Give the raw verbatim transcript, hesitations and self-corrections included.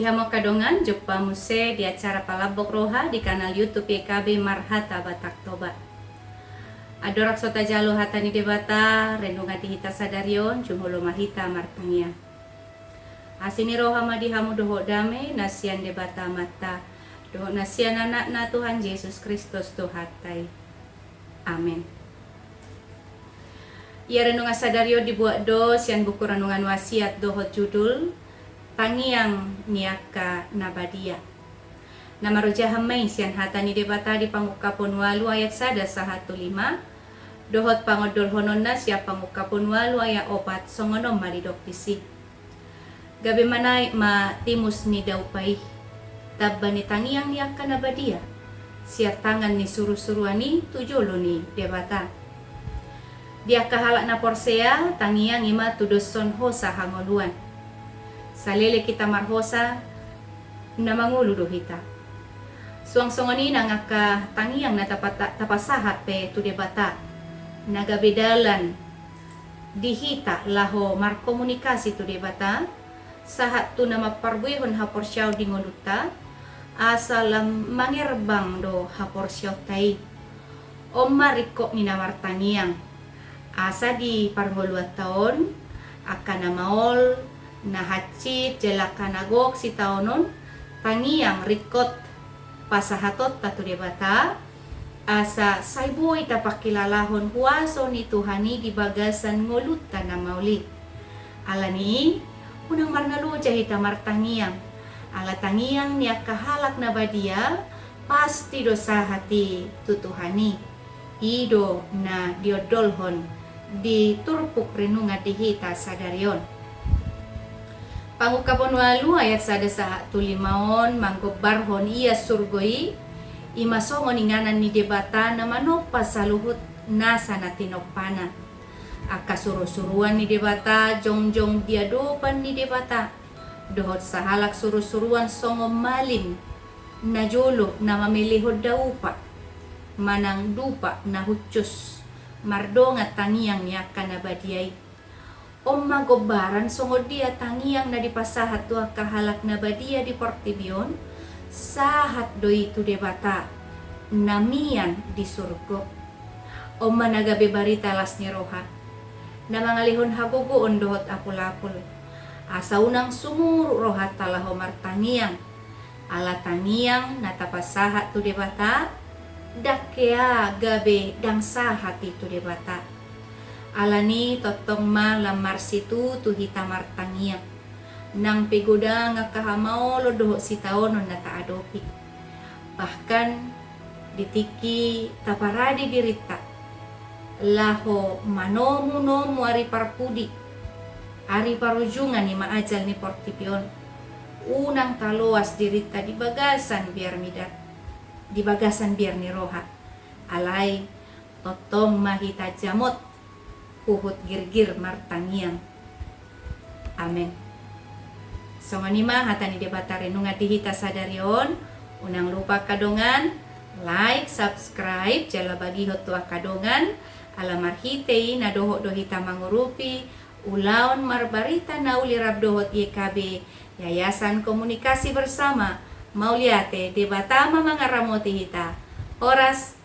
Hamu angka dongan, jumpa muse di acara Palambok Roha di kanal YouTube Y K B Marhata Batak Toba. Andorang so tajalo hata ni Debata, renungan di hita sadari on, jumolo ma hita martangiang. Asi ni roha ma di hamu dohot dame na sian Debata Amanta dohot na sian Anakna Tuhan Jesus Kristus Tuhanta i. Amen. Ia renungan sadari on dibuat do sian buku Renungan Wasiat dohot judul Tangiang ni angka na badia. Na marojahan ma i sian hata ni Debata di Pangungkapon ualu ayat sada sahat tu lima, dohot pangondolhononna sian Pangungkapon ualu ayat opat, songon on ma didok disi. Gabe manaek ma timus ni daupa i, tamba ni tangiang ni angka na badia, sian tangan ni surusuruan i tu jolo ni Debata. Di angka halak na porsea, tangiang i ma tudoshon hosa hangoluan. Saleleng hita marhosa, na mangolu do hita. Suang songon i nang angka tangiang na tapata-, tapasahat pe tu Debata, na gabe dalan di hita laho markomunikasi tu Debata, sahat tu na mamparbuehon haporseaon di ngolunta, asa lam mangerbang do haporseaonta i. On ma ringkot ni na martangiang, asa di parngoluanta on, angka na maol, na hansit, jala angka na gok sitaonon, tangiang ringkot pasahatonta tu Debata, asa sai boi tapangkilalahon huaso ni Tuhan i di bagasan ngolunta na maol i. Alani i, unang marnaloja hita martangiang. Ala tangiang ni angka halak na badia, pasti do sahat i tu Tuhan i. I do na diondolhon di turpuk renungan di hita sadari on. Pangungkapon ualu ayat sada sahat tu lima on manggombarhon ia surgo i, i ma songon inganan ni Debata na manompa saluhut nasa na tinompana. Angka surusuruan ni Debata jongjong di adopan ni Debata, dohot sahalak surusuruan songon malim na jolo na mamelehon daupa manang dupa na hushus, mardongan tangiang ni angka na badia i. On ma gombaran songon dia tangiang na dipasahat tu angka halak na badia di portibi on, sahat do i tu Debata na mian di surgo. On ma na gabe barita las ni roha, na mangalehon hagogoon dohot apulapul, asa unang sumurut rohanta laho martangiang. Ala tangiang na tapasahat tu Debata, ndang hea gabe ndang sahat i tu Debata. Alani tongtong ma lam marsitutu hita martangiang, nang pe godang angka hamaolon dohot sitaonon na taadopi. Bahkan di tingki taparade dirinta laho manomunomu ari parpudi, ari parujungan i ma ajal ni portibi on, unang taloas dirinta di bagasan biar mida-, di bagasan biar ni roha. Alai tongtong ma hita jamot huhut girgir martangiang. Amen. Songon i ma hata ni Debata renungan di hita sadari on. Unang lupa angka dongan, like, subscribe, jala bagihon tu angka dongan, ala marhite i na dohot do hita mangurupi ulaon marbarita na uli rap dohot Y K B, Yayasan Komunikasi Bersama. Mauliate, Debata ma mangaramoti hita. Horas.